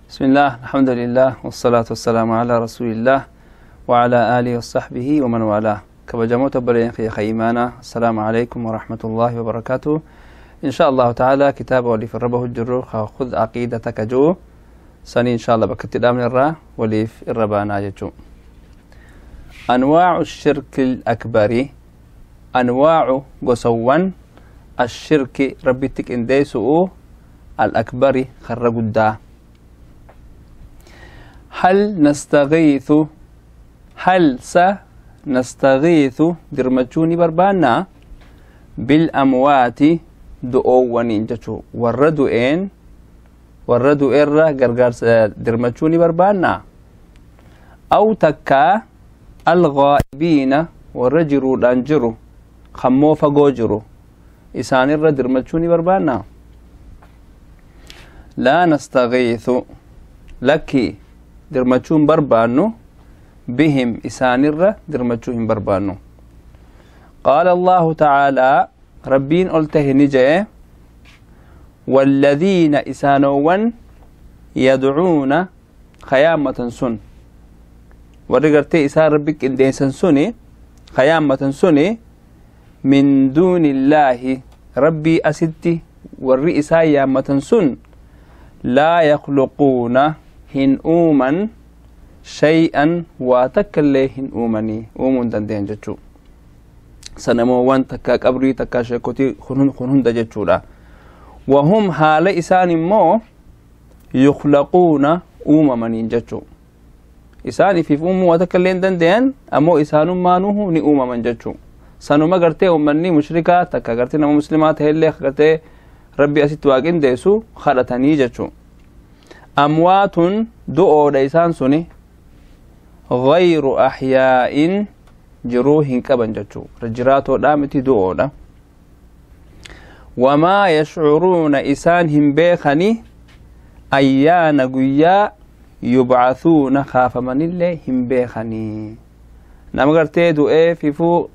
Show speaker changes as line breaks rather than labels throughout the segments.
بسم الله، الحمد لله، والصلاة والسلام على رسول الله وعلى آله وصحبه ومن والاه. كبجموت برين خيمانا، السلام عليكم ورحمة الله وبركاته. إن شاء الله تعالى كتاب وليف الربه الجرو خذ عقيدتك جو سني إن شاء الله بكتب من الرا وليف الربانا جو. أنواع الشرك الأكبر، أنواع قصوان الشرك ربي تك إنديسو الأكبر خرج الدا. هل نستغيث، هل سنستغيث درمجوني بربانا بالأموات دؤوانين جتشو والردوين والردو إرة غرغر درمجوني بربانا أو تكا الغائبين والرجرو دانجرو خمو فقوجرو إسان الر درمجوني بربانا. لا نستغيث لك درمجون بربانو بهم إسان الر درمجوهم بربانو. قال الله تعالى ربين قلته نجي والذين إسانوان يدعون خيامة سن ورقرتي إسان ربك إنديسان سني خيامة سني من دون الله ربي أستي والرئيسا يامة سن لا يخلقون هن أوما شيئا واتكلي هن أومني أومن دندين جتشو سنموان تكا قبري تكا شكوتي خنون خنون دجتشو لا. وهم حال إسان مو يخلقون أوممنين جتشو إسان في أمو واتكلين دندين أمو إسان مانوه ني أوممن جتشو سنما قرتي أمني مشركة تكا قرتي نمو مسلمات هلي قرتي ربي أسيت واقين ديسو خلتني جتشو. أموات دؤو ديسان سني غير أحياء جروهن كبن جتشو رجراتو دامتي دؤو دا. وما يشعرون إسان هم بيخني أيان قيا يبعثون خاف من الله هم بيخني نام قرتي دؤي في فو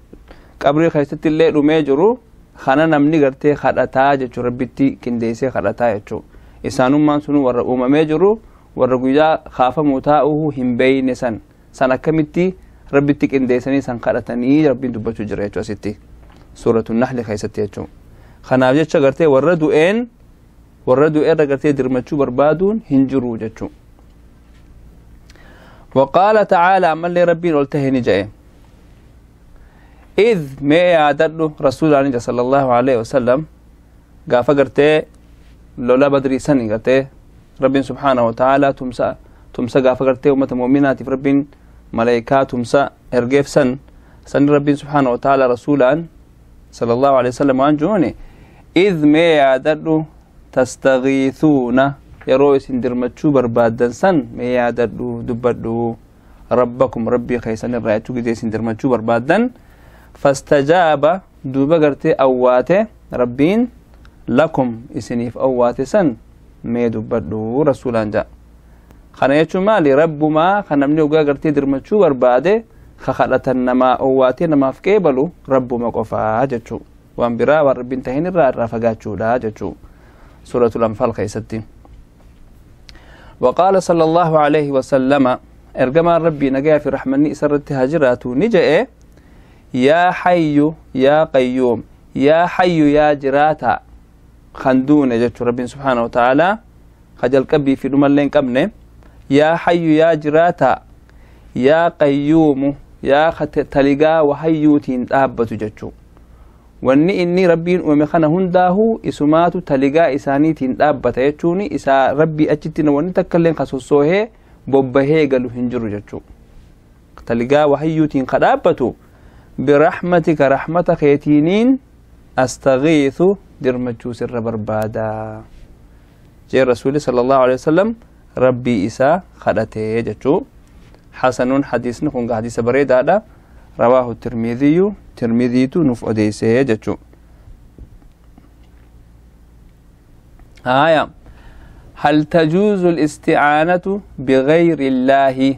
قبري خيست الله رمي خانا نمني قرتي خلطا جتشو ربتي كنديسي خلطا جتشو إسانو مان سنو ور أمامي جرو ور قيا خاف موتاؤه هم بين سن سنة كمتي ربتي كنديسني سن خلطني ربي دبتو جريتو ستي سورة النحل خيستي جتشو. خناف جتشا قرتي وردو إن وردو إن قرتي درمتشو بربادون هنجرو جتشو. وقال تعالى من لي ربي قلته نجاي إذ ما يعدل رسول الله صلى الله عليه وسلم قافا قرتي لولا بدري سني قرتي ربي سبحانه وتعالى تمسى تمسى قافا قرتي أمة مؤمنات في ربي ملائكات تمسى إرجف سن سن ربي سبحانه وتعالى رسولا صلى الله عليه وسلم وأنجوني إذ ما يعدل تستغيثون يروي سندرمتشو بربادن سن ما يعدل دبدو ربكم ربي خيسن الرأيتو جدي سندرمتشو بربادن فاستجاب دوبا قرتي أواته ربين لكم إسنيف أواته سن ما دبدو رسولا جاء خنا يچو مالي رب ما خنا مني وقا قرتي درمتشو برباده خخلة نما أواته نما فكيبلو رب ما قفا جتشو وان برا وربين تهين الرا رافقاتشو لا جتشو سورة الأنفال خيستي. وقال صلى الله عليه وسلم ارجما ربي نجا في رحمني سرت هاجراتو نجا يا حي يا قيوم يا حي يا جراتا خندون جت ربي سبحانه وتعالى خجل كبي في دملين كبنه يا حي يا جراتا يا قيوم يا تلقا وحيوتين دابتو جتشو واني إني ربي ومخنا هنداه إسماتو تلقا إسانيتين دابتا يجوني إسا ربي أجتنا واني تكلم خصوصوه ببهي قالو هنجرو جتشو تلقا وحيوتين خدابتو برحمتك رحمة خيتينين أستغيث درمجو سر بربادا جاء رسول صلى الله عليه وسلم ربي إسا خدته جتشو. حسن حديث نخون حديث بريدة رواه الترمذي ترمذي نف أديسه جتشو. آية هل تجوز الاستعانة بغير الله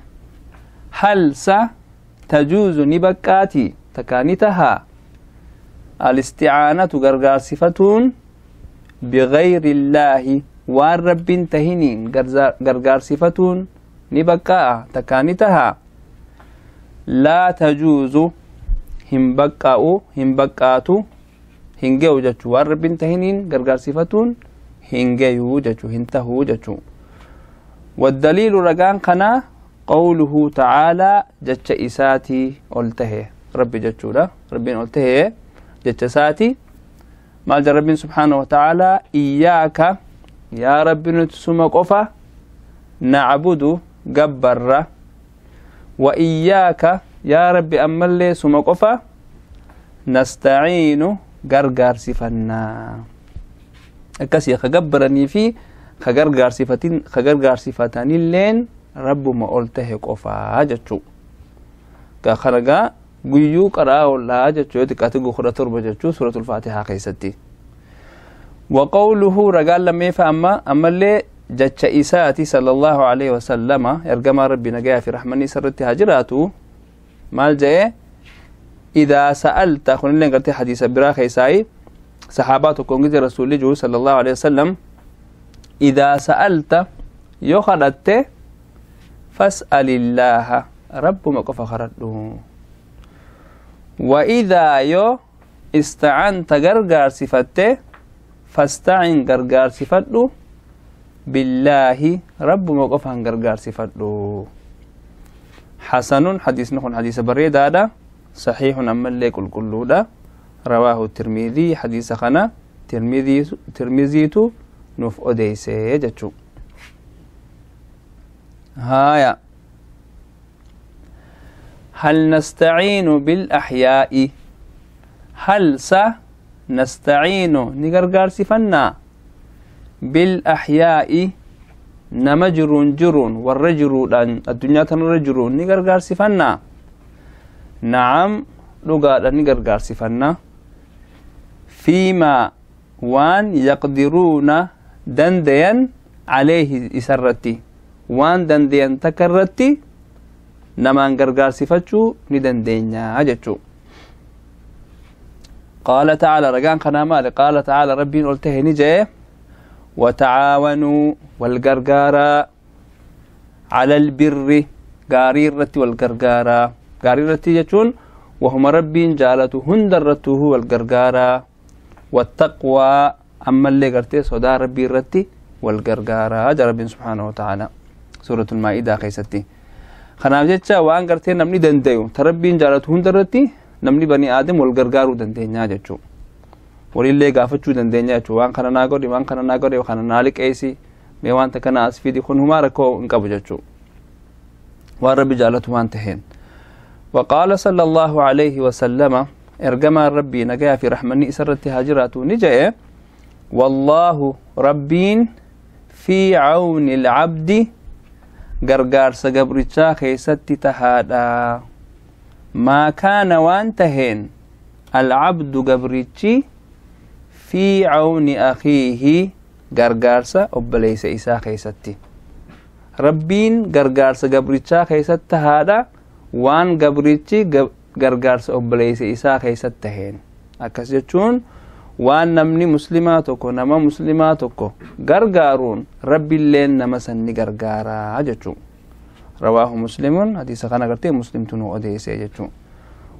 هل ستجوز نبكاتي تكانتها الاستعانة غرغار صفتون بغير الله Waan Rabbiin tahiniin gargaarsifatuun ni baqqa'a, takkaa ni taha? Laa tajuuzu, hin baqqa'u, hin baqqaatu, hin ge'u jechuu. Waan Rabbiin tahiniin gargaarsifatuun hin ge'u jechuu, hin tahuu jechuu. والدليل رجان قنا قوله تعالى جتش إساتي قلته ربي جتشولا ربي قلته جتش ساتي ما ربي سبحانه وتعالى إياك يا ربي نتسمى قفا نعبد جبر وإياك يا ربي أملي سمى قفا نستعين غرغر سفنا أكسي خجبرني في خجرجر صفتين خجرجر صفتان اللين رب ما قلته قفا جتشو كخرجا جيو قرأ ولا جتشو تكاتجو خرا تربة جتشو سورة الفاتحة قيستي. وقوله رجال لما يفهم أما اللي جتش إساتي صلى الله عليه وسلم يرجم ربي نجاه في رحمني سرت هجراته مال جاء إذا سألت خلينا نقول حديث براخ إساي صحابته كونجي رسول الله صلى الله عليه وسلم إذا سألت يخرجت فاسأل الله رب ما كف خرجه. وإذا يو استعنت غرغر صفته فاستعن غرغر صفته بالله رب ما كف غرغر صفته. حسن حديث نخون حديث بريد هذا صحيح أما اللي كل كله ده رواه الترمذي حديث خنا ترمذي نوف أوديسي جتشو. هايا هل نستعين بالأحياء؟ هل سنستعين نغرغر سفنا بالأحياء نمجرون جرون والرجرون الدنيا تنرجرون نغرغر سفنا؟ نعم لغا نغرغر سفنا فيما وان يقدرون دندين عليه إسرتي وان دندين تكرتي نمان غرغر صفتشو ندندين أجتشو. قال تعالى رجان قناما قال تعالى ربي قلته نجي وتعاونوا والغرغارة على البر غاريرة والغرغارة غاريرة يجون وهم ربي جالته هندرته والغرغارة والتقوى أما اللي قرتي صدا ربي رتي والغرغارة ربي سبحانه وتعالى سورة المائدة قيستي. خنام جتشا وان قرتي نمني دنديو تربي جالته هندرتي نمني بني آدم والغرغارو دندينا جتشو ولله غافتشو دندينا جتشو وان خنا ناغوري وان خنا ناغوري وخنا نالك ايسي مي وان تكنا اسفيدي خن هما ركو انقبو جتشو وان ربي جالته وان تهين. وقال صلى الله عليه وسلم ارجما ربي نجا في رحمني سرت هاجرات نجا والله ربين في عون العبد غرغار سغبرچا خيستي تهادا ما كان وانتهن العبد غبرچي في عون أخيه غرغارسا أبليس إسا خيستي ربين غرغارسا غبرچا خيست تهادا وان غبرچي gargaarsa obboleessa isaa keessatti taheen. Akkas jechuun waan namni muslimaa tokko nama muslimaa tokko gargaaruun rabbiilleen nama sanni gargaaraa jechuu. Rawaahu muslimuun hadiisa kana gartee muslimtu nu odeessee jechuu.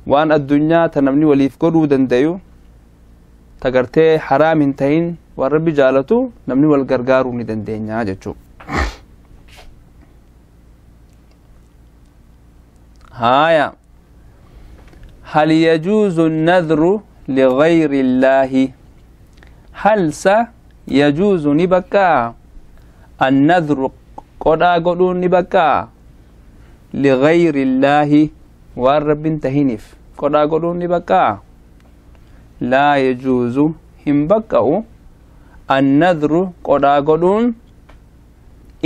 Waan addunyaa ta namni waliif godhuu dandayu ta gartee haraam hin tahin waan rabbi jaalatu namni wal gargaaruu ni dandeenyaa jechuu. هايا هل يجوز النذر لغير الله؟ هل سيجوز نبكى النذر قد قدون نبكى لغير الله والرب تهنف قد قدون نبكى؟ لا يجوز هم بكأو النذر قد قدون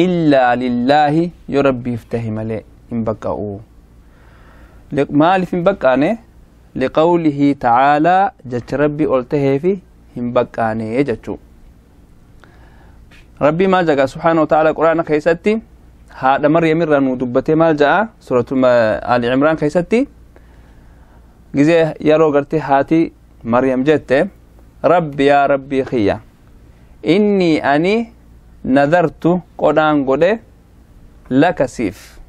إلا لله يربي افتهم لي هم بكأو. ما لفين بكانه لقوله تعالى جت ربي قلته في هم بكانه جتشو ربي ما جاء سبحانه وتعالى قرآن خيستي هذا مريم رنو دبته ما جاء سورة آل عمران خيستي جزء يرو قرتي هاتي مريم جت ربي يا ربي خيا إني أني Nadartu qodhaan godhe laka siif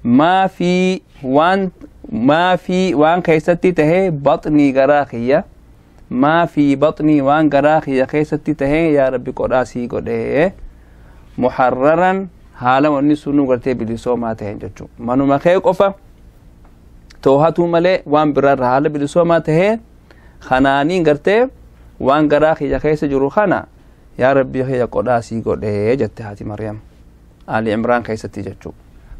maa fi waan maa fi waan keessatti tahee baxnii garaa kiyya maa fi baxnii waan garaa kiyya keessatti tahee yaa rabbi qodhaa sii godhee muharraran haala wanni sunuu gartee bilisoomaa taheen jechuu manuma kee qofa toohatuu malee waan biraarra haala bilisoomaa tahee kanaaniin gartee waan garaa kiyya keessa jiru kana yaa rabbii kiyya qodhaa sii godhee jette haati Maryam Ali Imraan keessatti jechuu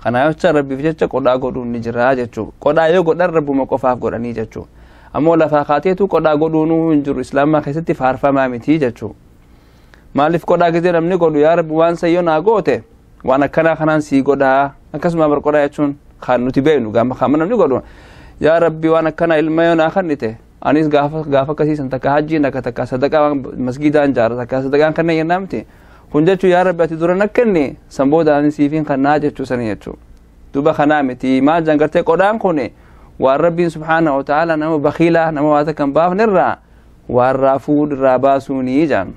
kana jecha rabbiif jecha qodhaa godhuun ni jira jechuu qodhaa yoo godhan rabbuma qofaaf godhanii jechuu ammoo lafaa kaateetu qodhaa godhuunuu hin jiru islaamaa keessatti faarfamaa miti jechuu maaliif qodhaa gisee namni godhu yaa rabbi waan sayyoo naa goote waan akkanaa kanaan sii godhaa akkasuma bar qodhaa jechuun kan nuti beeknu gaama kan namni godhu yaa rabbi waan akkanaa ilma yoo naa kennite anis gaafa gaafa akkasiisan takka hajjiin akka takka sadaqaa masgiidaan jaara takka sadaqaan kanneen jennaa miti kun jechuu yaa rabbi ati dura nakkenni san booda ani siifiin kannaa jechuu sani jechuu duuba kanaa miti maal jan gartee qodhaan kun waan rabbiin subhaanahu wa ta'ala nama bakiilaa nama waa takka hin baafnerraa waan raafuu irraa baasuunii jaan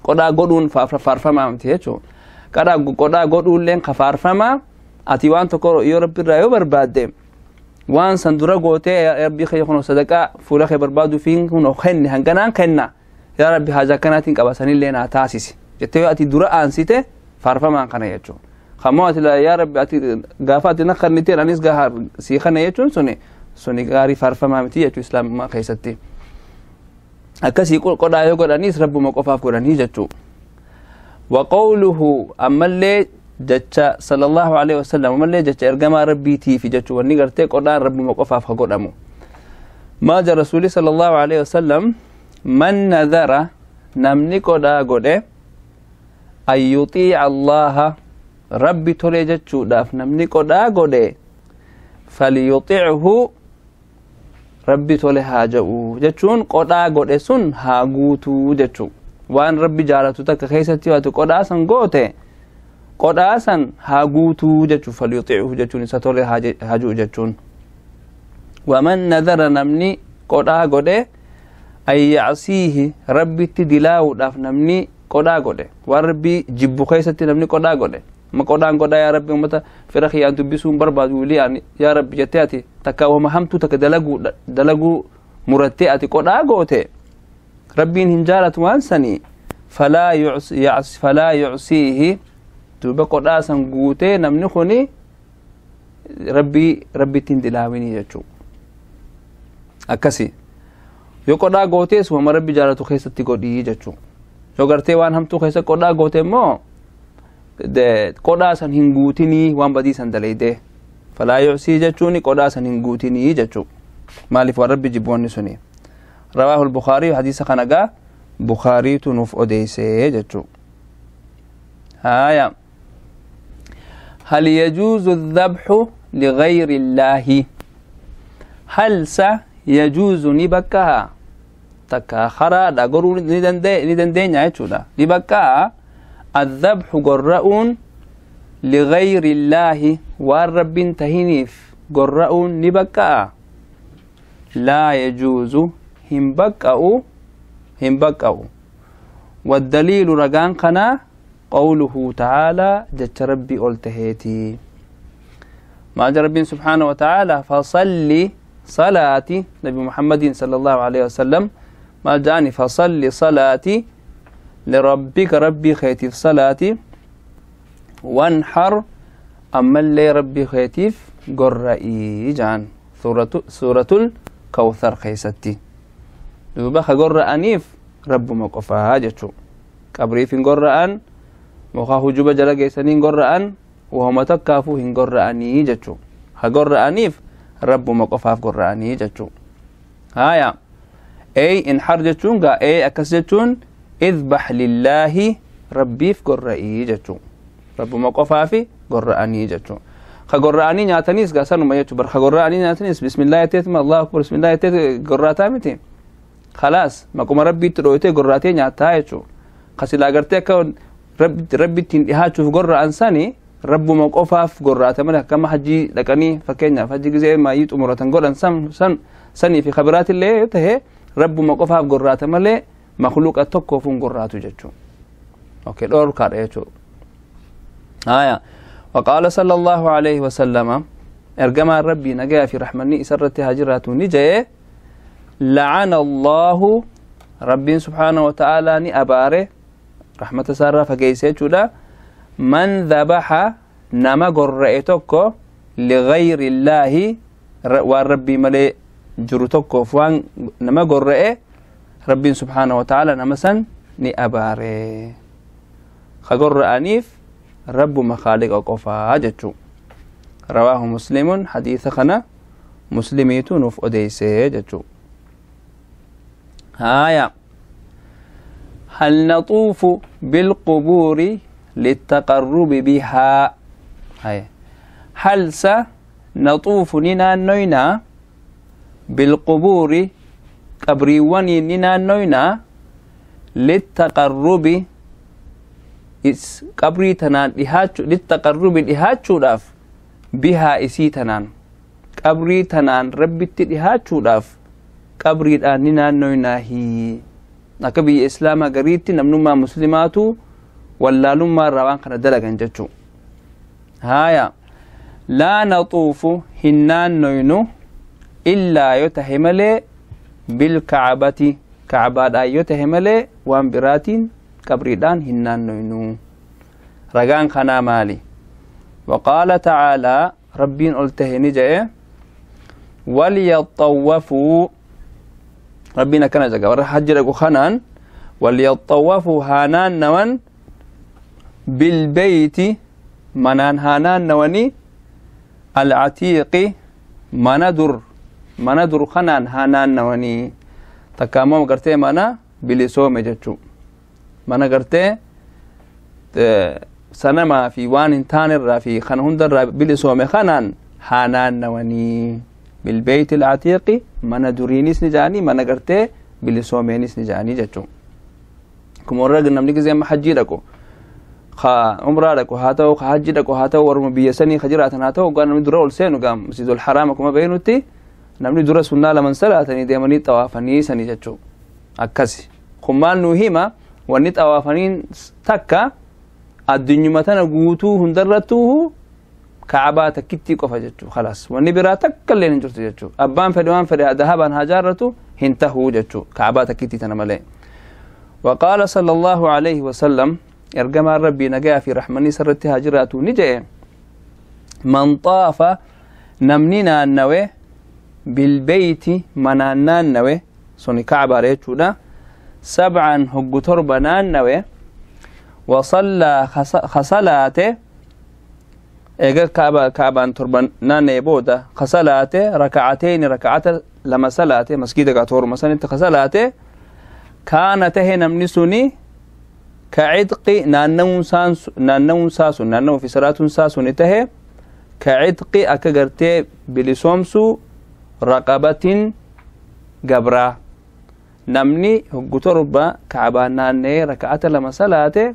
qodhaa godhuun faarfamaa miti jechuu qodhaa godhuulleen ka faarfamaa ati waan tokko yoo rabbi irraa yoo barbaadde waan san dura gootee yaa rabbii kiyya kun sadaqaa fuula kee barbaaduu fi kun kenne hanganaan kenna yaa rabbi haja akkanaatiin qaba sanillee naa taasisi jettee yoo ati dura aansite faarfamaan kana jechuu kammoo ati yaa rabbi ati gaafa ati na kenniteen anis gaafa sii kana jechuun suni gaarii faarfamaa miti jechuu islaamummaa keessatti akkasii qodhaa yoo godhaniis rabbuma qofaaf godhanii jechuu وقوله أما اللي جتة صلى الله عليه وسلم أما اللي جتة إرجما ربي تيفي جتة وني قرآن ربي مقفى فقرأمو ما جاء رسولي صلى الله عليه وسلم من نذر نمني قدا قده أن يطيع الله ربي تولي جتة داف نمني قدا قده فليطيعه ربي تولي هاجؤ جتون قدا قده سن هاغوتو جتو waan rabbi jaalatu takka keessatti waatu qodhaa san goote qodhaa san haa guutuu jechuun falyuxiicuhu jechuun isa tole haa ji'u jechuun waman nadara namni qodhaa godhe an yacsiihi rabbitti dilaawuudhaaf namni qodhaa godhe waan rabbii jibbu keessatti namni qodhaa godhe ma qodhaan godhaa yaa rabbi ummata fira kiyyaan dubbisuu hin barbaadu wilii ani yaa rabbi jettee ati takka wama hamtuu takka dalaguu murattee ati qodhaa goote rabbiin hin jaalatu waan sanii falaa yucsiihi duuba qodhaa san guutee namni kuni rabbitti hin dilaawinii jechuu akkasi yoo qodhaa gootees wama rabbi jaalatu keessatti godhii jechuu yoo gartee waan hamtuu keessa qodhaa goote immoo qodhaa san hin guutinii waan badii san dalaydee falaa yucsii jechuuni qodhaa san hin guutinii jechuu maaliif waan rabbi jibbu wanni suni رواه البخاري حديث خنقا بخاري تنوف أديسي جتشو هايا هل يجوز الذبح لغير الله هل سيجوز نبكها تكا خرا دا غرو ندندين يا نبكها الذبح قرؤون لغير الله والرب تهنيف قرؤون نبكها لا يجوز هم بقأوا والدليل رقان قنا قوله تعالى جت ربي قلتهيتي ما ربي سبحانه وتعالى فصلي صلاتي نبي محمد صلى الله عليه وسلم ما جاني فصلي صلاتي لربك ربي خيتيف صلاتي وانحر أما اللي ربي خيتيف قرئي جان سورة الكوثر خيستي duuba ka gorra'aniif rabbuma qofaa jechuu qabriif hin gorra'an muka hujuba jala geessanii hin gorra'an wahuma takkaafuu hin gorra'anii jechuu ka gorra'aniif rabbuma qofaaf gorra'anii jechuu haya ey inhar jechuun gaa ey akkas jechuun idbax lillaahi rabbiif gorra'ii jechuu rabbuma qofaafi gorra'anii jechuu ka gorra'anii nyaataniis gaa sanuma jechuu bar ka gorra'anii nyaataniis bismillah jetteetuma allahu akbar bismillah jetteet gorraataa miti خلاص ما كما ربي ترويته قراتي نياتا يچو خسلا غرتي كا ربي تين دهاچو غر انساني رب ما قفاف غراته مله كما حجي دقني فكنيا فجي غزي ما يط عمرتن غدن سن سن سني في خبرات الله ته رب ما قفاف غراته مله مخلوق توكوفون غراتو جچو. Okay, dhorkaadha jechuudha. Haya, waqaala sallallahu alayhi wasallama, ergamaan Rabbii nagayaa fi raxmanni isarratti haa jiraatu ni jee: lacana Allaahu, Rabbiin subhaanahu wa ta'aalaa ni abaare, raxmata isaarraa fageeyse jechuudha, man dhabaxa, nama gorra'e tokko, ligayri illaahi, waan Rabbii malee jiru tokkoof waan nama gorra'e, Rabbiin subhaanahu wa ta'aalaa nama san ni abaare. Ka gorra'aniif Rabbuma khaaliqa qofaa jechuu. Rawaahu Muslimun, hadiisa kana Muslimiitu nuuf odeysee jechuu. Haya, هل نطوف بالقبور للتقرب بها؟ هاي هل سنطوف نينا بالقبور قبريواني نينا للتقرب qabrii tanaan dhihaachuu, littaqarrubi dhihaachuudhaaf, bihaa isii tanaan, qabrii tanaan Rabbitti dhihaachuudhaaf qabriidhaan ni naannoynaahi? Akka biyya Islaamaa gariitti namnummaa Muslimaatu wallaalummaa irraa waan kana dalagan jechuu. Haya, laa naxuufu, hin naannoynu, illaa yo tahe malee, bilkacbati, kacbaadhaan yo tahe malee waan biraatiin qabriidhaan hin naannoynu. Ragaan kanaa maali? Waqaala tacaalaa, Rabbiin ol tahe ni jedhe: walyaxawwafuu, Rabbiin akkana jedha warra hajji dhaqu kanaan: walyaxawwafuu, haa naannawan, bilbeeyti, manaan haa naannawani, alcatiiqi, mana dur kanaan haa naannawanii. Takka ammoo gartee mana bilisoome jechuu, mana gartee sanamaa fi waan hin taanerraa fi kana hundarraa bilisoome kanaan haa naannawanii. Bilbeeyti alcatiiqi, mana duriinis ni jedhanii, mana gartee bilisoomeenis ni jedhanii jechuu. Kuma warra namni gizee amma hajjii dhaqu, ka umraa dhaqu haa ta'u, ka hajjii dhaqu haa ta'u, warruma biyya sanii ka jiraatan haa ta'u, hoggaa namni dura ol seenu gaa Masjidul Haraam, akkuma beeknutti namni dura sunnaa laman salaatanii deemanii xawaafanii sanii jechuu. Akkasi kun maal nuu hima? Wanni xawaafaniin takka addunyuma tana guutuu hundarrattuu Kacbaa takkittii qofa jechuu. Khalaas, wanni biraa takka illee hin jirtu jechuu. Abbaan fedhe waan fedhe dahabaan haa jaarratu, hin tahuu jechuu, Kacbaa takkittii tana malee. وقال صلى الله عليه وسلم، ergamaan Rabbii nagaa fi raxmanni sarratti haa jiraatu ni jedhe: man xaafa, namni naannawe, bilbeeyti, manaan naannawe, suni Kacbaadha jechuudha, sabcan, hoggu 7 naannawe, wasallaa, kasalaate, eega Kacbaan 7 naanna'e booda kasalaate, rakacateyni, rakacata 2 salaate, masgida gaa tooruma sanitti kasalaate, kaana, tahe namni suni, ka cidqi, naannawuun isaa sun, naannawuu fi salaatuun isaa suni tahe, ka cidqi, akka gartee bilisoomsuu, raqabatin, gabraa. Namni hoggu 7 Kacbaan naanna'ee raka'ata 2 salaate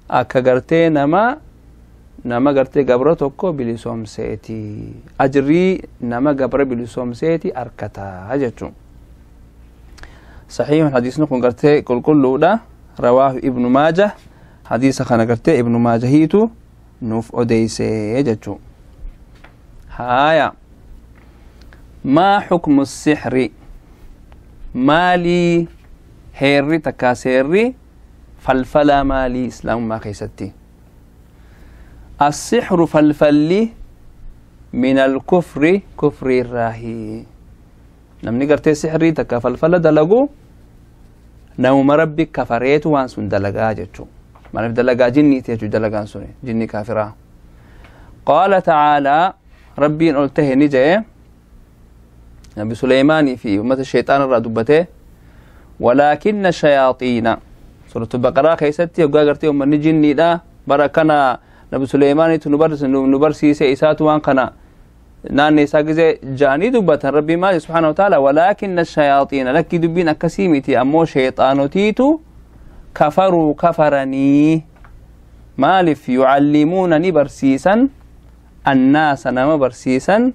akka gartee nama gartee gabra tokko bilisoomseeti, ajrii nama gabra bilisoomseeti arkataa jechuun. Saxiihun, hadiisni kun gartee qulqulluudha. Rawaahu Ibnu Maajah, hadiisa kana gartee Ibnu Maajahiitu nuuf odeysee jechuu. Haaya, maa xukmu sixri? Maalii heerri takkaa seerri falfalaa maalii Islaamummaa keessatti? Assixru, falfalli, min alkufri, kufrii irraahi. Namni gartee sixrii takka falfala dalagu namuma Rabbi kafareetu waan sun dalagaa jechuu. Maaliif? Dalagaa jinniiti jechuu, dalagaan sun jinni kaafiraa. Qaala tacaalaa, Rabbiin ol tahe ni jedhe, Nabi Suleymaanii fi ummata sheexaan irraa dubbatee: walaakinna shayaaxiina, Suuratu Baqaraa keessatti hoggaa gartee ummanni jinniidha bara kana Nabi Suleymaaniitu nu barsiise, isaatu waan kana naanne isaa gize ja'anii dubbatan, Rabbii maali subhaanahu wa ta'ala? Walaakinna shayaaxiina, lakkii, dubbiin akkasii miti, ammoo sheexaanotiitu kafaruu, kafaranii. Maaliif? Yucallimuuna, ni barsiisan, annaasa, nama barsiisan,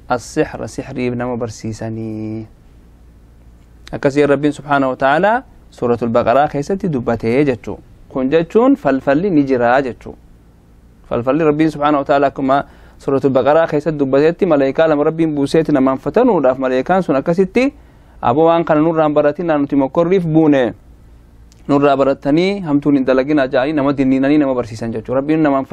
assixra, sixrii nama barsiisanii. Akkasii Rabbiin subhaanahu wa ta'ala Suuratul Baqaraa keessatti dubbatee jechuu. Kun jechuun falfalli ni jira jechuu. Falfalli Rabbiin subhaanahu wa ta'ala akkuma Suuratul Baqaraa keessatti dubbatetti malaayikaa lama Rabbiin buuseeti namaan fatanuudhaaf malaayikaan sun akkasitti aboo waan kana nurraan baratinaa nuti mokkorriif buune nurraa barattanii hamtuun hin dalaginaa ja'anii nama dinniinanii nama barsiisan jechuudha. Rabbiin namaan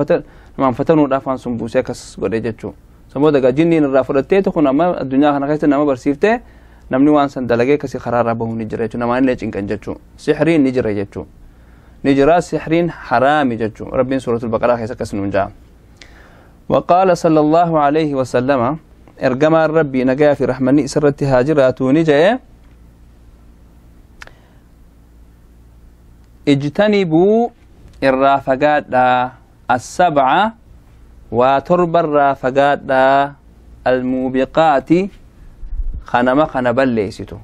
fatanuudhaaf waan sun buusee akkas godhe jechuudha. Sababoota egaa jinniin irraa fudhatteetu kun amma addunyaa kana keessatti nama barsiiftee namni waan san dalagee akkasii karaarraa bahu ni jira jechuudha. Namaan illee cinqan jechuudha. Sixriin ni jira jechuudha. Ni jira sixriin haraami jechuudha. Rabbiin Suuratul Baqaraa keessa akkas nuun ja'a. وقال صلى الله عليه وسلم إرجما ربي نجا في رحمني سرت هاجرات نجا اجتنبوا الرافقات السبعة وترب الرافقات الموبقات خنما خنبا ليستو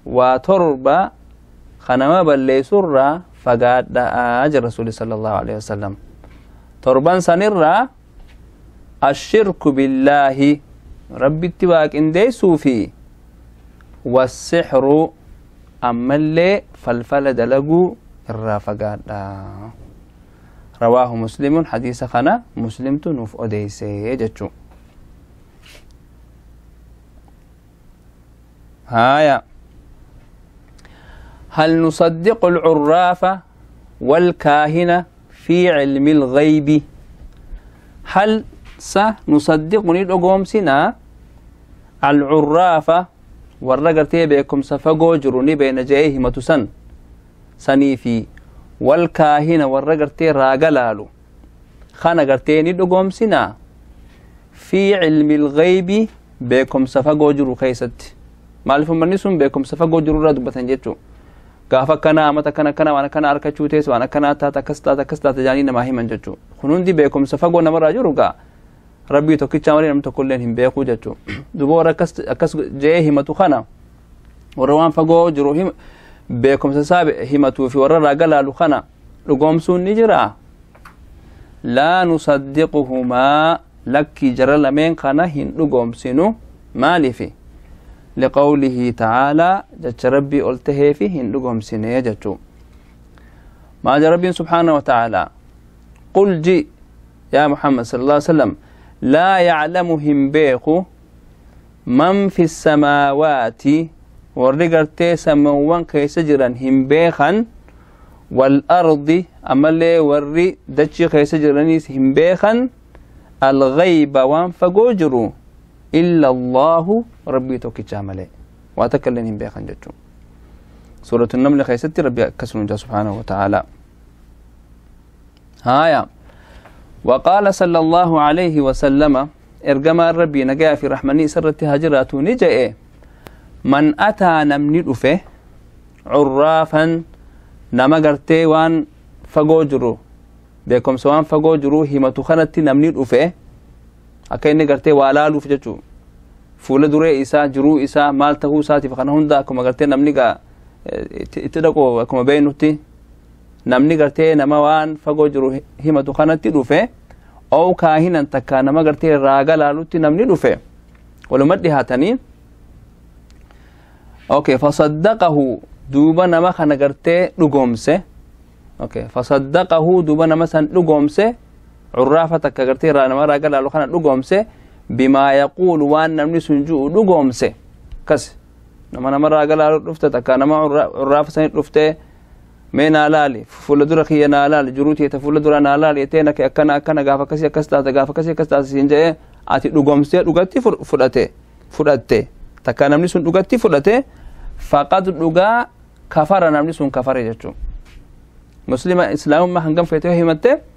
وترب خنما بليسر فقات أجر رسول صلى الله عليه وسلم تربان سنرى الشرك بالله ربي اتباك اندي سوفي والسحر أما اللي فلفل دلقو الرافقات رواه مسلم حديث خنا مسلم تنوف أديسي جتشو هايا. هل نصدق العرافة والكاهنة في علم الغيب؟ هل سنصدق ندقوم سنا العرافة والرجرتي بكم سفقو جروني بين جايه متسن سنيفي والكاهنة والرجرتي راجلالو خانا قرتي ندقوم سنا في علم الغيب بكم سفقو جرو خيست مالف منسون بكم سفقو جرو رد بتنجتو gaafa akkana amata kana kana waan akkana harkachuu teessu waan akkanaa taata akkas taata akkas taata jaanii namaa himan jechuu. Kun hundi beekumsa fagoo namarraa jiru gaa rabbii tokkicha malee namni tokkolleen hin beeku jechuu. Duuba warra akkas je'ee himatu kana warra waan fagoo jiru beekumsa isaa himatuu fi warra raaga laalu kana dhugoomsuun ni jira. Laa nusaddiquhumaa lakkii jara lameen kana hin dhugoomsinu maaliifi? لقوله تعالى جت ربي قلته فيه هندقهم سنة جتو ما جاء ربي سبحانه وتعالى قل جي يا محمد صلى الله عليه وسلم لا يعلمهم بيخو من في السماوات ورقرتي سموان كي سجرا هم بيخا والأرض أما اللي وري دتشي كي سجرانيس هم بيخا الغيب وانفقوجرو إلا الله ربي توكي جامله واتكلم بيخن جتو سورة النمل خيستي ربي كسر سبحانه وتعالى. هايا. وقال صلى الله عليه وسلم إرجما ربي نجا في رحمني سرت هجرات نجأ من أتى نمني أفه عرافا نمغرتي وان فجوجرو بكم سوان فجوجرو هم تخنتي نمني أفه akka inni gartee waa laaluuf jechuu fuula duree isaa jiruu isaa maal tahuu isaatiif kana hunda akkuma gartee namni gaa itti dhaqu akkuma beeknutti namni gartee nama waan fagoo jiru himatu kanatti dhufe oo kaahinan takka nama gartee raaga laalutti namni dhufe waluma dhihaatanii okay fasaddaqahu duuba nama kana gartee dhugoomse okay fasaddaqahu duuba nama san dhugoomse عرافة كغرتي رانا مرا قال له خنا دغومسه بما يقول وان نمني سنجو دغومسه كس نما مرا قال له دفته تكا نما عرافة سن دفته مين لالي فول در خينا لالي جروتي تفول در نالالي تينك اكنا اكنا غافا كسي كستا غافا كسي كستا سنجه اتي دغومسه دغتي فدته فدته تكا نمني سن دغتي فدته فقد دغا كفر نمني سن كفر جچو مسلم اسلام ما هنگم فته همته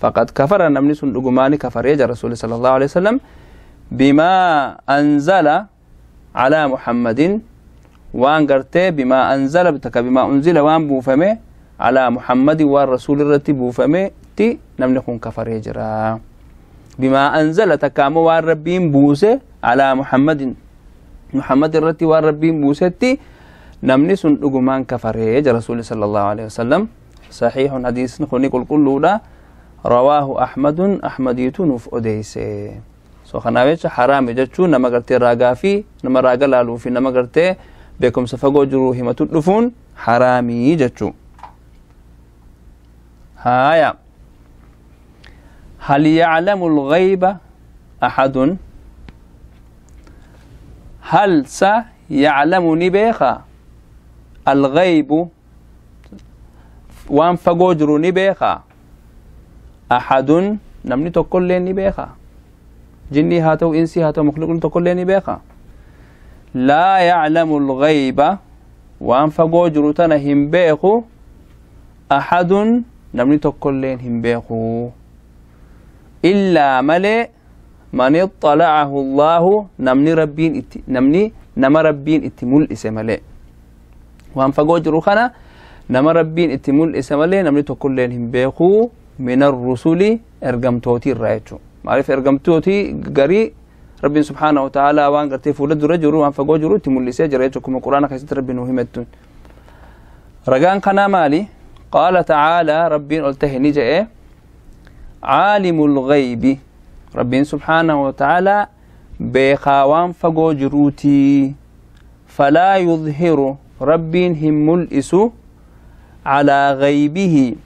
فقد كفر نمني سن دغماني كفر يا رسول صلى الله عليه وسلم بما أنزل على محمد وان قرتي بما أنزل بتك بما أنزل وان بوفمي على محمد والرسول الرتي بوفمي تي نمني كن كفر يجرا بما أنزل تكامو والربين بوسه على محمد محمد الرتي والربين بوسه تي نمني سن دغمان كفر يا رسول صلى الله عليه وسلم. صحيح حديث نخوني كل كله رواه أحمد أحمديتو نوف أديسي سو خناويش حرام جتشو نما قرتي راقا في نما راقا لالو في نما قرتي بكم سفقو جرو همتو دفون حرامي جتشو. Haaya, hal yaclamu alghayba axadun? Hal sa yaclamu ni beeka alghaybu waan fagoo jiru ni beeka axadun namni tokkollee ni beeka jinnii haa ta'u insii haa ta'u makhluuqni tokkollee ni beeka. Laa yaclamu alghayba waan fagoo jiru tana hin beeku axadun namni tokkolleen hin beeku illaa malee man iطalacahu allaahu namni rabbiin itti namni nama rabbiin itti mul'ise malee waan fagoo jiru kana nama rabbiin itti mul'ise malee namni tokkolleen hin beeku min arrusuli ergamtootii irraa jechuu. Maaliif ergamtootii garii rabbiin subhaanahu wa ta'aalaa waan gartee fuula dura jiru waan fagoo jiru itti mul'isee jira jechuu akkuma quraana keessatti rabbiin nuu himettuun. Ragaan kanaa maali? Qaala ta'aalaa rabbiin ol tahe ni je'e caalimul ghaybi rabbiin subhaanahu wa ta'aalaa beekaa waan fagoo jiruutii falaa yudhiru rabbiin hin mul'isu calaa ghaybihi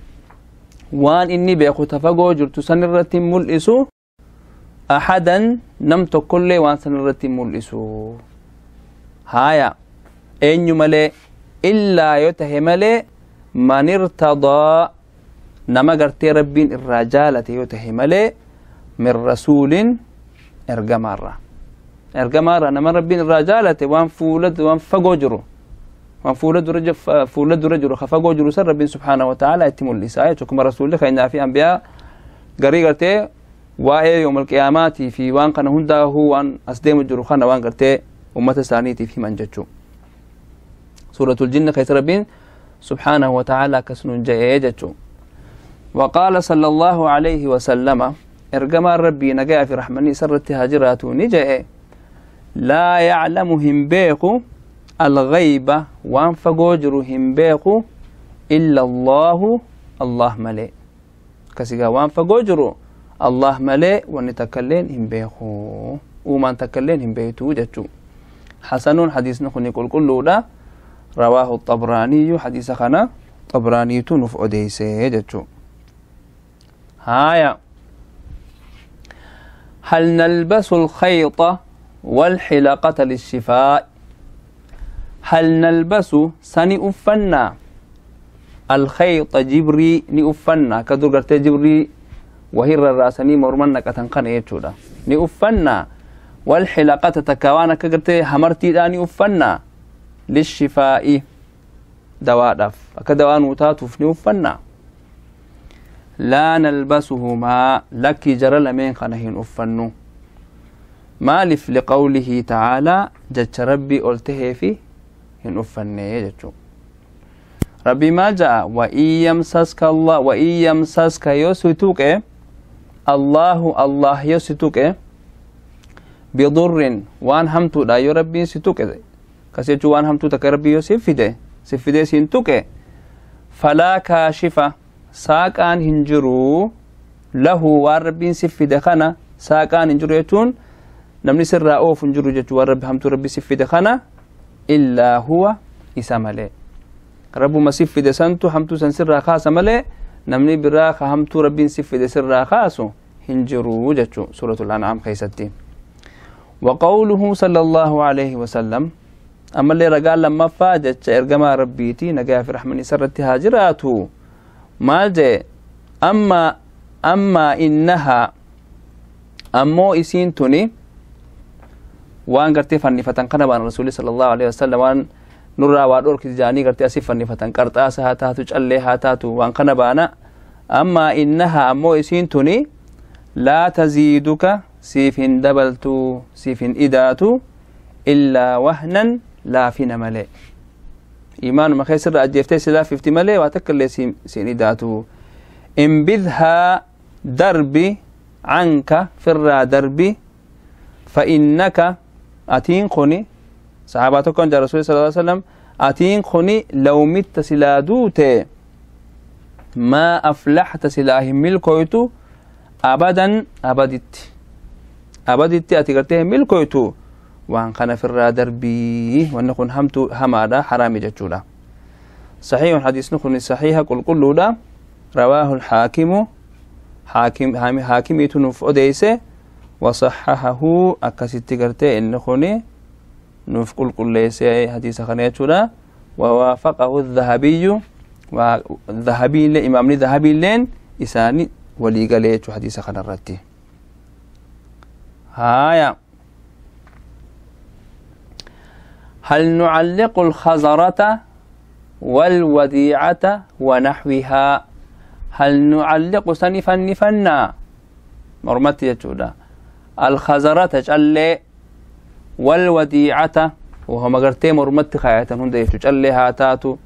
waan inni beeku ta fagoo jirtu san irratti hin mul'isu ahadan nam tokkollee waan san irratti hin mul'isu. Haaya, eenyu malee? Illaa yoo tahe malee man irtadaa nama gartee rabbiin irraa jaalate yoo tahe malee min rasuulin ergamaarraa nama rabbiin irraa jaalate waan fuula waan fagoo jiru waan fuula dura jiru ka fagoo jiru san rabbiin subhaanahu wa ta'aalaa itti mul'isaa jechuudha. Akkuma rasuulli keenyaa fi ambiyaa garii gartee waa'ee yoomal qiyaamaatii fi waan kana hundaa'uu waan as deemu jiru kana waan gartee ummata isaaniitiif himan jechuu. Suuratul jinni keessa rabbiin subhaanahu wa ta'aalaa akkas nuun je'ee jechuu. وقال صلى الله عليه وسلم إرجما ربي نجا في رحمني سرت هاجرات نجا لا يعلمهم بيقو الغيبة وان فجوجرهم بيقو إلا الله الله ملئ كسيجا وان فجوجرو الله ملئ ونتكلين هم بيقو وما نتكلين هم بيتو جتو. حسن حديث نخني كل كله لا رواه الطبراني حديث خنا طبراني تنف أديسه جتو. هايا، هل نلبس الخيط والحلقة للشفاء؟ هل نلبس سني أفنا الخيط جبري نأفنا كدر قرت جبري وهي الرأسني مرمنا كتنقن يجودا نأفنا والحلقة تكوانا كقرت همرتي داني أفنا للشفاء دواء كدواء وتاتف نأفنا. لا نلبسهما لك جرى لمن خنهن أفنو. مالف لقوله تعالى جت ربي قلته في هن أفني جتشو ربي ما جاء وإن يمسسك الله وإن يمسسك يستوك الله الله يستوك بضر وان همتو لا يربي ستوك كسيتو وان همتو تك ربي يسفده سفده سنتوك فلا كاشفة ساقان هنجرو له والربين سفده خنا ساقان هنجرو يتون نمني سر أوف هنجرو جتو والرب همتو ربي سفده خنا إلا هو إسامله رب ما سفده سنتو همتو سنسر خاص مله نمني براخ همتو ربين سفده سر خاصو هنجرو جتو سورة الأنعام خيستي. وقوله صلى الله عليه وسلم أما اللي رجال لما فاجت إرجما ربيتي نجا في رحمني سرت هاجراته مالجي أما إنها أمو إسين توني وان قرتي فني فتن قنبان رسول صلى الله عليه وسلم وان نرى وادور كتجاني قرتي أسي فني فتن قرطاسها تاتو جليها تاتو وان قنبانا أما إنها أمو إسين توني لا تزيدك سيف دبلتو سيف إداتو إلا وهنا لا فينا ملئ إيمان ما خيسر أجيفتي سلا في ملئ واتكل سين إداتو انبذها دربي عنك فر دربي فإنك أتين خني صحابتك عند رسول صلى الله عليه وسلم أتين خني لو مت سلا دوت ما أفلحت سلاه ملكويتو أبدا أبدت أبدت أتقرته ملكويتو وان كان فر دربي ونكون همتو همادا حرامي جتشولا. صحيح حديث نكون صحيح قل قل لا رواه الحاكم حاكم حاكمي نوف أديسه وصححه أكست قرتي إن خوني نوف قل قل ليس حديث خنيتنا ووافقه الذهبي والذهبي لإمام الذهبي لين إساني ولي قليت حديث خنرتي هايا هل نعلق الخزرة والوديعة ونحوها هل نعلق سنفا نفنا مرمتي يجودا الخزرة تجلي والوديعة وهو مغرتي مرمتي خايتا هند يجلي هاتاتو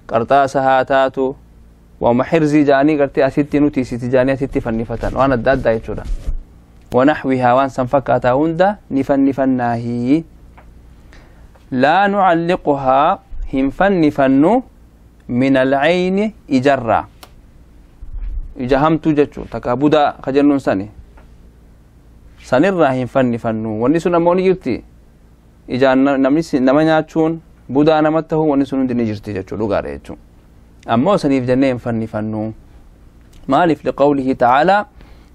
قرطاس هاتاتو ومحرزي جاني قرتي أسيتي نوتي سيتي جاني أسيتي فنفتن وانا الداد دا يجودا ونحوها وان سنفكاتا هند نفن نفناهي لا نعلقها هم فنفنو من العين إجرا إجهمتو جتشو تكابودا خجنون سني سنرا هم فنفنو ونسو نموني جرتي إجا نما نياتشون بودا نمته ونسو ندني جرتي جتشو لغاري جتشو أمو سنيف جنة هم فنفنو مالف لقوله تعالى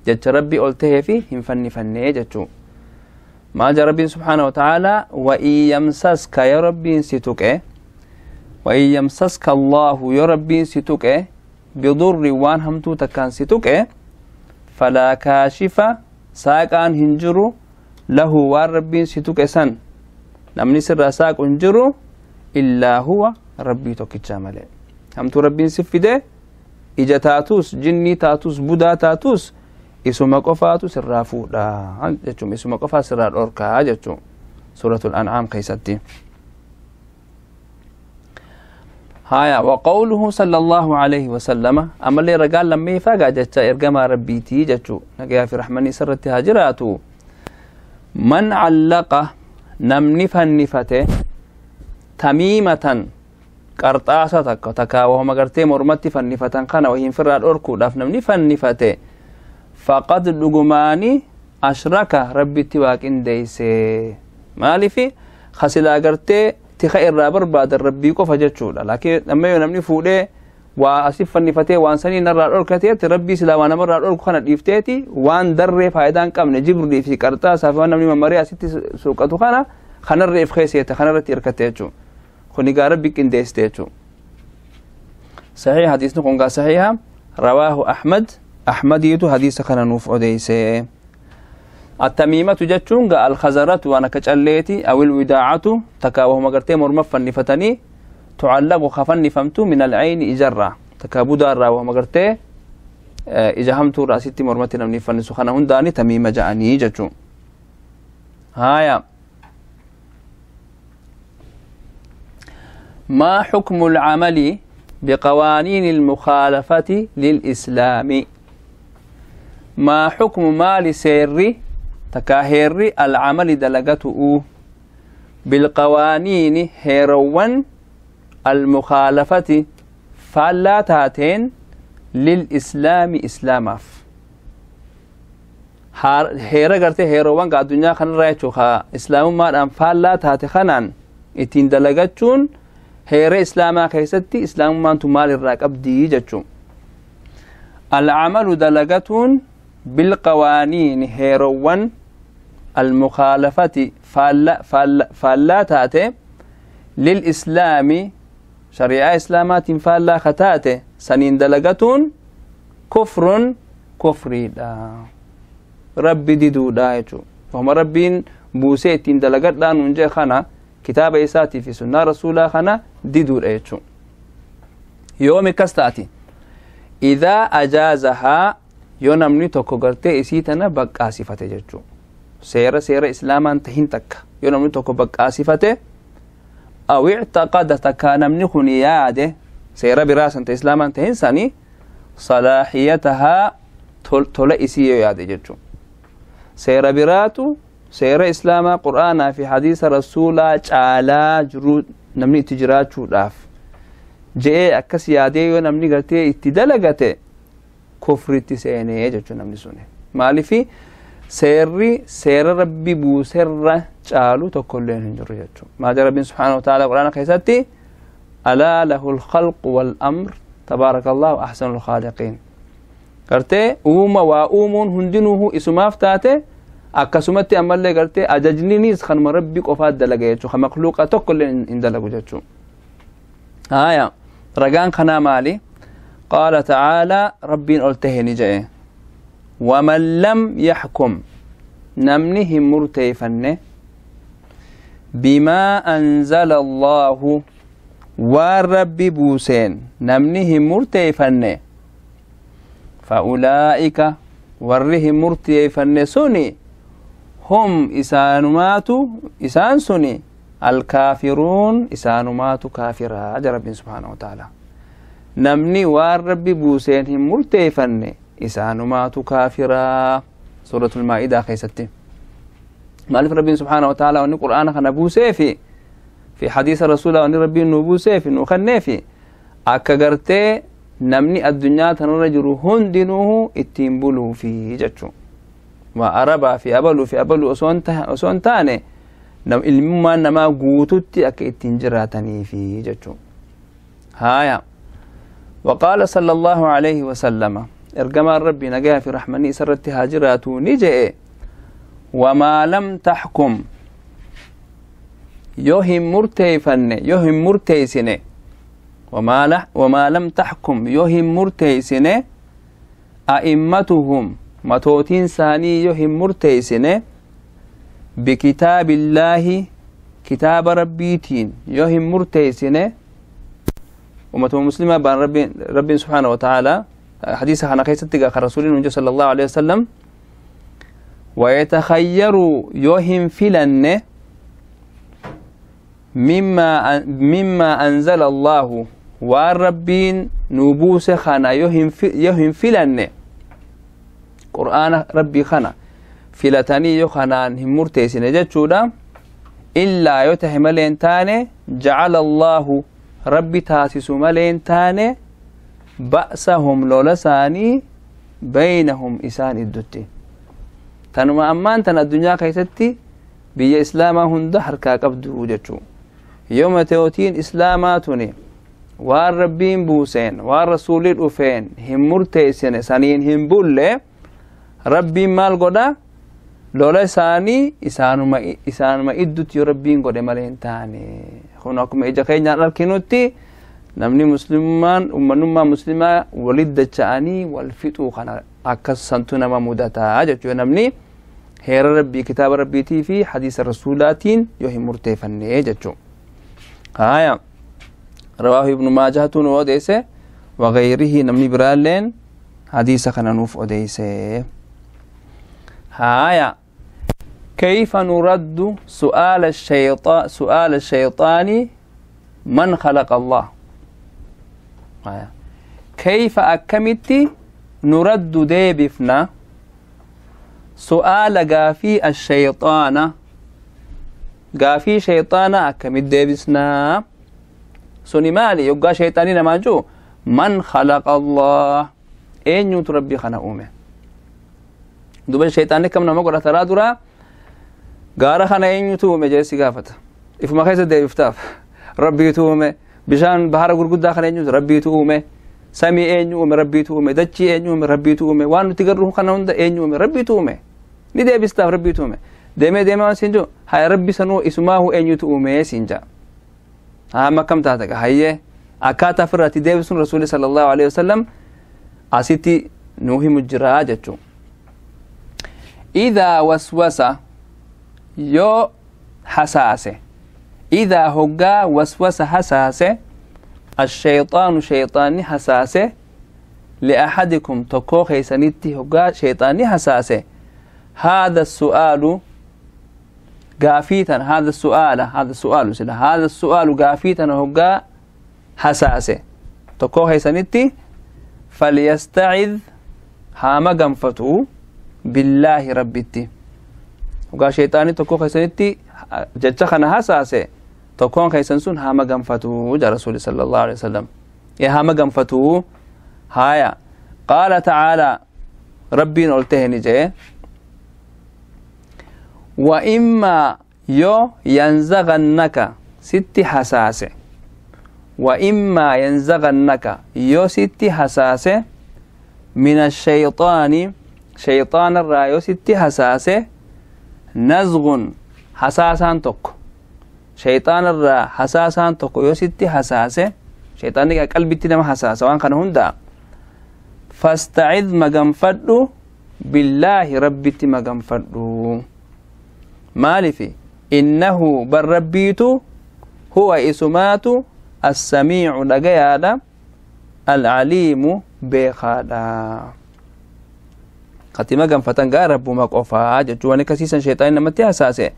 جتش ربي قلته فيه هم فنفني جتشو ما جاء ربي سبحانه وتعالى وإن يمسسك يا ربي ستك وإن يمسسك الله يا ربي ستك بضر وان همتو تكان ستك فلا كاشف ساقان هنجرو له وان ربي ستك سن نمني سر ساق هنجرو إلا هو ربي توكي همتو ربي سفده إجا تاتوس جني تاتوس بودا تاتوس isuma qofaatu sirraa fuudha jechuun isuma qofaa sirraa dhorkaa jechuun suuratul an'aam keessatti. هايا وقوله صلى الله عليه وسلم أما اللي رجال لما يفاجأ جتا إرجما ربيتي جتشو نجيا في رحمني سرت هاجراتو من علق نمني فنفته تميمة قرطاسة تكا وهم قرتي مرمتي فنفتن خنا وهي فرار أركو داف نمني فنفته فقد لقماني أشرك ربي تواك إنديسي مالي في خسلا قرتي تخير رابر بعد الربي كوفا جتشولا لكن لما ينمني فوله وأسف فنفتي وان سني نرى الأركتي تربي سلا وانا مرة الأرك خنا ديفتيتي وان در فايدان كم نجيب لي في كرتا سافان نمني ممريا ست سوقتو خنا خنا الريف خيسيته خنا رتي إركتيتشو خني قارب بك إنديستيتشو صحيح حديث نقول صحيحة رواه أحمد أحمديتو حديث خنا نوف أديسه التميمة جتشون الخزرة وأنا كجليتي أو الوداعة تكاوه مقرتي مرمفا نفتني تعلق خفن فمتو من العين إجرة تكابو دارا وهو مقرتي إجهمتو رأسيتي مرمتي نمني فنسخنا هنداني تميمة جاني جتشون هايا ما حكم العمل بقوانين المخالفة للإسلام ما حكم مال سيري تكاهيري العمل دلقته بالقوانين هيروان المخالفة فلا تاتين للإسلام إسلاماف هيرا قرتي هيروان قا الدنيا خن رايتو خا إسلام ما الآن فلا تاتي خنان اتين دلقتون هيرا إسلاما خيستي إسلام ما انتو مال الراك أبدي جتشو العمل دلقتون بالقوانين هيروان المخالفة فلا فلا فلا تاتي للإسلام شريعة إسلامات فلا خطاتي سنين دلقتون كفر كفري لا ربي ديدو دايتو فهم ربين بوسيتين دلقت لا ننجي خنا كتاب إساتي في سنة رسولا خنا ديدو دايتو يوم كستاتي إذا أجازها yoo namni tokko gartee isii tana baqqaasifate jechuu seera seera islaamaan tahin takka yoo namni tokko baqqaasifate aw ictaqada takkaa namni kun yaade seera biraa san ta islaamaan tahin sani salaaxiyatahaa tola isii yoo yaade jechuu seera biraatu seera islaamaa qur'aanaa fi hadiisa rasuulaa caalaa jiruu namni itti jiraachuudhaaf je'ee akkas yaadee yoo namni gartee itti dalagate kufritti seenee jechuun namni suni maalifi seerri seera rabbi buuserra caalu tokkolleen hin jiru jechuun maal jedha rabbiin subhaanahu wa ta'ala quraana keessatti alaa lahu lkhalqu wal amr تبارك الله أحسن الخالقين. قرتي أوما وأومون هندنوه إسماف تاتي akkasumatti ammallee gartee ajajninis kanuma rabbi qofaat dalaga jechuu ka makluuqa tokkollee hin dalagu jechuu. Haya, ragaan kanaa maali? Qaala tacaalaa, rabbiin ol tahe ni je'e: waman lam yaxkum, namni hin murteeyfanne, bimaa anzala allaahu, waan rabbi buuseen namni hin murteeyfanne, fa'ulaa'ika, warri hin murteeyfanne suni, hum, isaanumaatu, isaan suni, alkaafiruun, isaanumaatu kaafiraa ja rabbiin subhaanahu wa ta'ala. Namni waan rabbi buuseen hin murteeyfanne isaanumaatu kaafiraa, suuratul maa'idaa keessatti. Maaliif rabbiin subhaanahu wa ta'ala wanni qur'aana kana buuseefi fi hadiisa rasuulaa wanni rabbiin nu buuseefi nu kenneefi akka gartee namni addunyaa tanarra jiru hundinuu ittiin buluufi jechuu. Waa arabaa fi abaluu fi abaluu osoo hin taane ilmummaan namaa guututti akka ittiin jiraataniifi jechuu. Haya, وقال صلى الله عليه وسلم، ergamaan rabbii nagayaa fi raxmanii isarratti haa jiraatu ni je'e: wamaa lam taxkum, yoo hin murteeyfanne, yoo hin murteeysine, wamaa lam taxkum, yoo hin murteeysine, a'immatuhum, matootiin isaanii yoo hin murteeysine, bikitaabillaahi, kitaaba rabbiitiin yoo hin murteeysine, umatuma muslimaa baan rabbiin subhaanahu wa ta'aalaa حديث خنا كيستي رسول الله صلى الله عليه وسلم، ويتخيروا، يوهم فلن، مما أنزل الله، والربين نبوس خنا يوهم فلن، قرآن ربي خنا فلتاني يخنان هم مرتيسين جتشودا، إلا يتهم تاني، جعل الله، ربي تاسس ملين تاني، بأسهم، لولا ساني، بينهم، إسان الدتي. تنما أمان تن الدنيا كيستي بيا إسلاما هند حركا قبدو جتشو. يوم تيوتين إسلاماتني والربين بوسين والرسول الأفين هم مرتيسين سانين هم بولي، ربي مال قدا لولا ساني إسانuma iddutti yoo rabbiin godhe malee hin taane. Kun akkuma ija keenyaan arkinutti namni muslimummaan ummannummaa muslimaa walit dacha'anii wal fixuu kana akkas santu nama mudataa jechuudha, namni heera rabbii, kitaaba rabbiitii fi hadiisa rasuulaatiin yoo hin murteeffanne jechuu. Haya, rawaahu ibnu maajahatu nu odeesse, wagayrihi, namni biraalleen hadiisa kana nuuf odeesse. Haya, كيف نرد سؤال الشيطان، سؤال الشيطان من خلق الله؟ آية. كيف أكملت نرد ديبفنا سؤال قافي الشيطان، قافي شيطان أكملت ديبسنا سوني مالي؟ يبقى شيطاني ما جو من خلق الله، أين يتربي خنا أمه دوبا الشيطان كم نما قرأ ترى درا gaara kana eenyutu uume jedhee si gaafata. Ifuma keessa deebiftaaf: rabbiitu uume. Bishaan bahara gurguddaa kana eenyutu? Rabbiitu uume. Samii eenyu uume? Rabbiitu uume. Dachii eenyu uume? Rabbiitu uume. Waan nuti garru kana hunda eenyu uume? Rabbiitu uume. Ni deebistaaf, rabbiitu uume. Deemee deemee waan siin jiru, haya, rabbi sanuu isumaahu eenyutu uume siin jaa. Haa, amma akkam taata? Hayyee, akkaataa ofirraatti deebisuun rasuulli sallallahu alaihi wasallam asitti nuu himu jiraa jechuu. Idaa waswasa, yoo hasaase, idaa, hoggaa, waswasa, hasaase, الشيطان، شيطاني hasaase، لأحدكم، tokkoo keeysanitti hoggaa شيطاني hasaase، هذا السؤال، gaafii هذا السؤال، هذا السؤال سلا، هذا السؤال، gaafii hoggaa hasaase tokkoo keeysanitti، فليستعذ، haa maganfatu، بالله، rabbitti. Hoggaa shayxaanii tokkoo keeysanitti jecha kana hasaase, tokkoon keeysan sun haa maganfatu ja rasuuli sallallahu alaihi wasallam, ee haa maganfatu. Haya, qaala tacaalaa, rabbiin ol tahe ni jee: wa immaa, yoo, yanzagannaka, sitti hasaase. وإما ينزغنك يوستي حساسة من الشيطان شيطان الرا يوستي حساسة نزغ حساسان تك شيطان الرا حساسان تك يوستي حساسة شيطان قلبي تنم حساسة وان كان هندا فاستعذ مغنفدو بالله ربي مغنفدو مالفي إنه بل ربيتو هو إسماتو السميع لقيادا العليم بخادا قتي مغنفتن قا ربو مقفا جواني كسيسا شيطان نمتي أساسي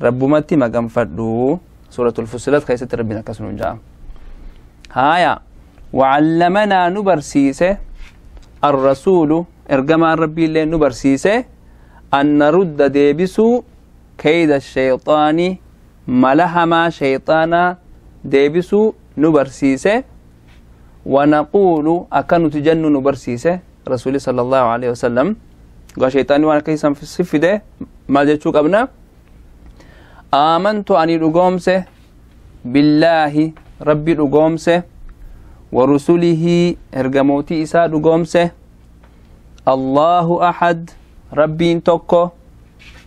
ربو متي مغنفدو سورة الفصلات خيسة ربنا كسنون جاء هايا وعلمنا نبرسيسه الرسول ارجما ربي اللي نبرسيسه أن نرد ديبسو كيد الشيطان ملهما شيطانا ديبسو نبرسيسه ونقول أكن تجن نبرسيسه رسول صلى الله عليه وسلم قال شيطاني وانا كيسا في الصف ده ما جتشوك أبنا آمنت أني رقومسه بالله ربي رقومسه ورسله ارجموتي إساء رقومسه الله أحد ربين توكو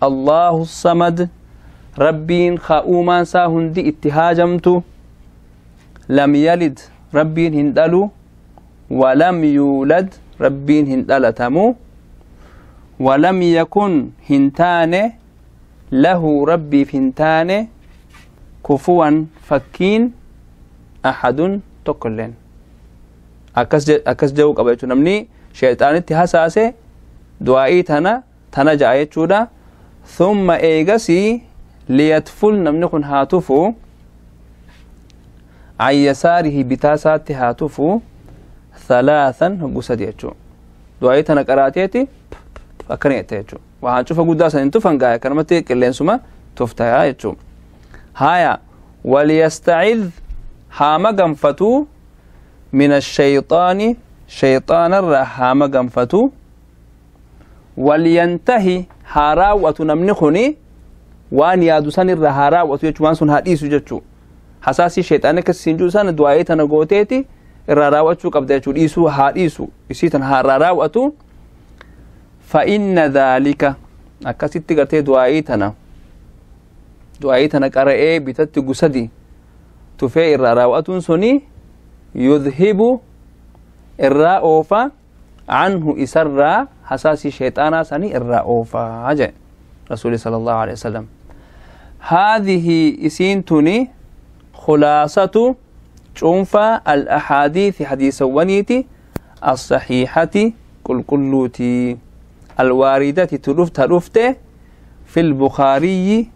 الله الصمد ربين خاومان ساهندي اتهاجمتو لم يلد ربين هندلو ولم يولد ربين هندلتمو ولم يكن هنتانه له ربي فنتانه كفوا فكين أحد تقلن أكس جوك أبيتو نمني شيطان اتهاساسي دعائي تنا تنا جايتشودا ثم إيغسي ليتفل نمنكن هاتفو عن يساره بتاسات هاتفو ثلاثا هقوسة ديتشو دعائي تنا قراتيتي أكنيتيتشو وهانشوف قداسا انتو فنقايا كرمتي كلين سما تفتايا يتشو هايا وليستعذ هاما قنفتو من الشيطان شيطان الرحام قنفتو ولينتهي هاراوة نمنخني وان يادوسان الرهاراوة يجوان سن هاديسو جتشو حساسي شيطان كسينجو سان دعايتنا قوتيتي الرهاراوة قبضة يجو إيسو هاديسو إسيتن هاراوة فإن ذلك أكاسيتي قرتي دعايتنا دعايتنا قرأي بتت قسدي تفي الرهاراوة سني يذهب الرأوفة عنه إسرى حساسي شيطانا سني الرأوفة عجل رسول صلى الله عليه وسلم. هذه إسينتني خلاصة شنفة الأحاديث حديث ونيتي الصحيحة كل كلوتي الواردة تلفت في البخاري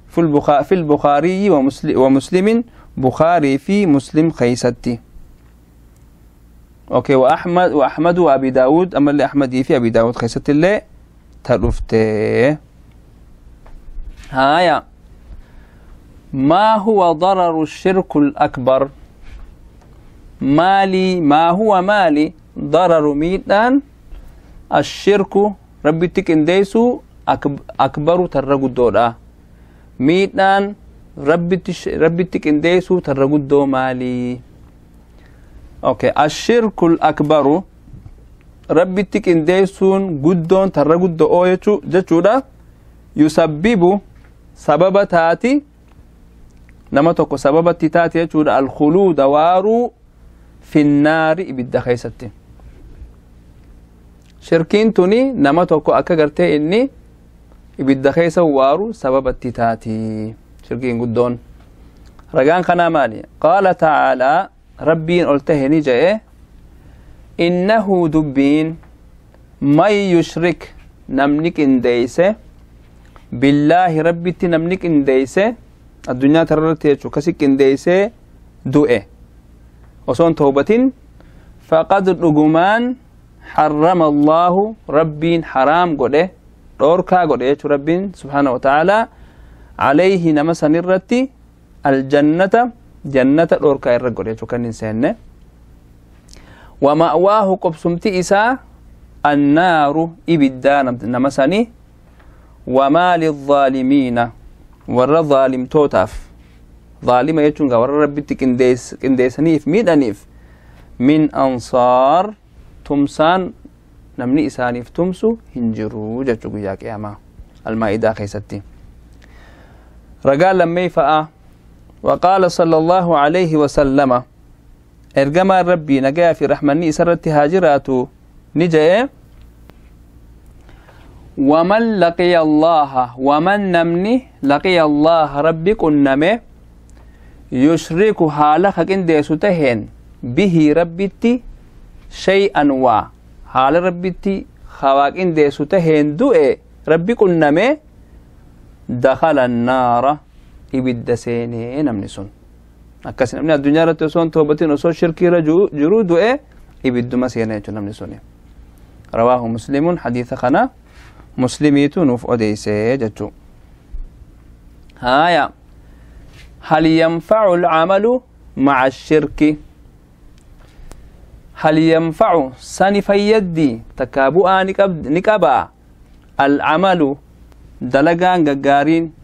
في البخاري ومسلم بخاري في مسلم خيستي. أوكي وأحمد وأبي داود أما اللي أحمد في أبي داود خيست اللي تلفته. هايا ما هو ضرر الشرك الأكبر؟ مالي ما هو مالي ضرر ميتان الشرك ربي تكنديسو أكبر ترغو الدولة ميتان ربي تكنديسو ترغو الدو مالي. أوكي الشرك الأكبر ربي تكنديسون قدون ترغو الدو جتشودا يسبب سبب تاتي نما توكو سبب تاتي جتشودا الخلود وارو في النار إبدا خيستي. شركين توني نما توكو أكا غرتي إني إبدا خيسة وارو سبب تاتي شركين قدون رجان خنا مالي. قال تعالى ربين قلتهني جاء إنه دبين ما يشرك نملك إنديسة بالله ربي تنملك إنديسة الدنيا ترتيجو كسك إنديسة دوئة وصون توبة فقد رجمان حرم الله ربين حرام قده روركا قده ربين سبحانه وتعالى عليه نمسن الرتي الجنة جنة روركا الرجل كان إنسان ومأواه قبسمتي إسا النار إبدا نمسني وما للظالمين ور الظالم توتاف Zaalima jechuun gaa warra Rabbitti qindeessaniif miidhaniif min ansaar tumsaan namni isaaniif tumsu hin jiru jechuu guyyaa qiyaamaa Almaa'idaa keessatti. Ragaa lammeeyfa'a. وقال صلى الله عليه وسلم ergamaan Rabbii nagayaa fi rahmanni isarratti haa jiraatu ni je'e: ومن لقي الله ومن namni لقي الله Rabbi qunname يشرك haala ka qindeessu taheen به Rabbitti شيئا waa haala Rabbitti waa qindeessu taheen du'e Rabbi qunname دخل النار ibidda seenee. Namni sun akkas namni addunyaa irratti osoo hin toobatin, osoo shirkii irra jiruu du'e, ibidduma seena jechuudha namni suni. رواه مسلم. Hadiisa kana Muslimiitu nuuf odeysee jechuu. Haya, هل ينفع العمل مع الشرك؟ هل ينفع sani fayyaddi takkaa bu'aa ni qabaa العمل dalagaan gaggaariin,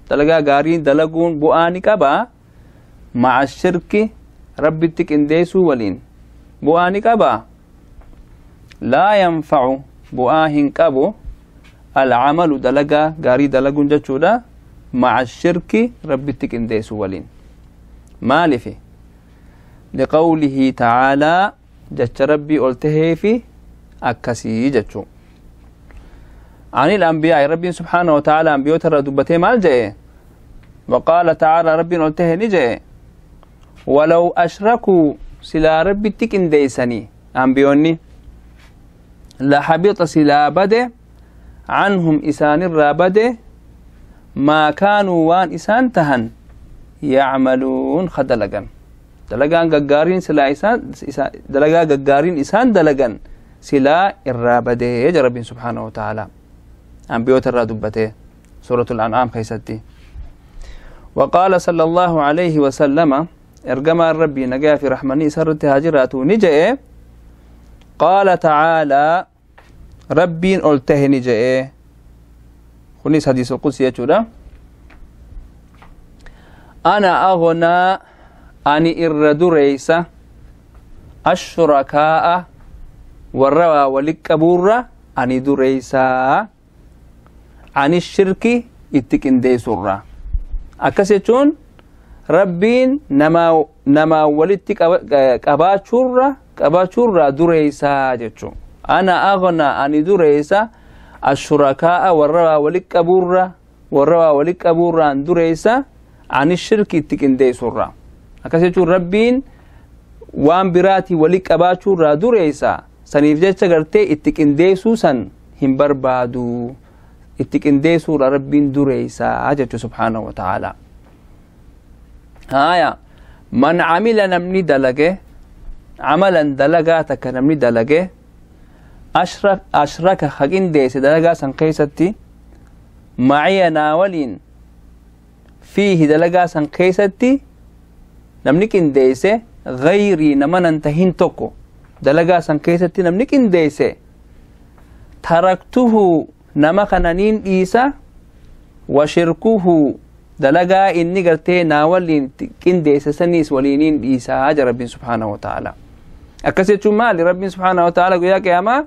dalagaa gaariin dalaguun bu'aa ni qabaa مع الشرك Rabbitti qindeessuu waliin bu'aa ni qabaa? لا ينفع bu'aa hin qabu العمل dalagaa gaarii dalaguun jechuudha مع الشرك Rabbitti qindeessuu waliin. Maalifi? لقوله تعالى jecha Rabbii ol taheefi akkasii jechuu. عن الأنبياء Rabbiin سبحانه وتعالى anbiyoota irraa dubbatee maal jedhe? وقال تعالى Rabbiin ol tahe ni jedhe: ولو أشركوا silaa Rabbitti qindeeysanii anbiyoonni لحبط silaa bade عنهم isaanirraa bade ما كانوا waan isaan tahan يعملون ka dalagan. Dalagaan gaggaariin silaa isaan, dalagaa gaggaariin isaan dalagan silaa irraa badee jira Rabbiin سبحانه وتعالى anbiyoota irraa dubbatee Suuratul An'aam keessatti. وقال صلى الله عليه وسلم ergamaan Rabbii nagaa fi rahmanii isarratti haa jiraatu ni je'e: قال تعالى Rabbiin ol tahe ni je'e. Kunis hadiisa qudsi jechuudha. أنا أغنى ani irra dureeysa الشركاء warra waa walit qabuurra ani dureeysaa عن الشرك itti qindeessurra. Akkas jechuun Rabbiin namaa walitti qabaachuurra dureeysaa jechuu. أنا أغنى ani dureeysa الشركاء warra waa walit qabuurra, warra waa walit qabuurraan dureeysa عن الشرك itti qindeessurra. Akkas jechuun Rabbiin waan biraatii walit qabaachuurraa dureeysa. Saniif jecha gartee itti qindeessuu san hin barbaadu, itti qindeessuudha Rabbiin dureeysaa jechuu سبحانه وتعالى. Haya, من عمل namni dalage عملا dalagaa takka namni dalage أشرك ka qindeesse dalagaa san keeysatti معي naa waliin فيه dalagaa san keeysatti namni qindeesse غيري nama nan tahin tokko dalagaa san keessatti namni qindeesse تركته nama kana niin dhiisa وشركه dalagaa inni gartee naa waliin qindeesse saniis waliiniin dhiisaa jira Rabbiin سبحانه وتعالى. Akkas jechuun maali? Rabbiin سبحانه وتعالى guyyaa qiyaamaa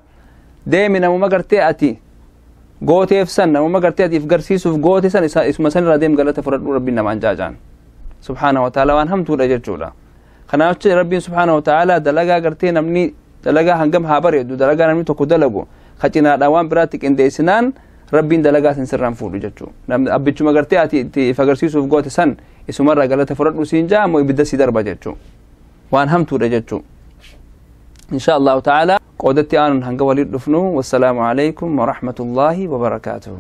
deemi namuma gartee ati gooteef san, namuma gartee ati if garsiisuuf goote san, isuma san irraa deem galata fudhadhu Rabbiin namaan jaajaan سبحانه وتعالى. Waan hamtuudha jechuudha. Kanaaf jecha Rabbiin سبحانه وتعالى dalagaa gartee namni dalagaa hangam haa bareedu, dalagaa namni tokko dalagu ka cinaadhaan waan biraatti qindeessinaan Rabbiin dalagaa san sirraan fuudhu jechuu. Abbichuma gartee ati itti if agarsiisuuf goote san isumarraa galata fudhadhu siin jaa ammoo ibidda si darba jechuu. Waan hamtuudha jechuu. إن شاء الله تعالى qoodatti aanuun hanga waliin dhufnu والسلام عليكم ورحمة الله وبركاته.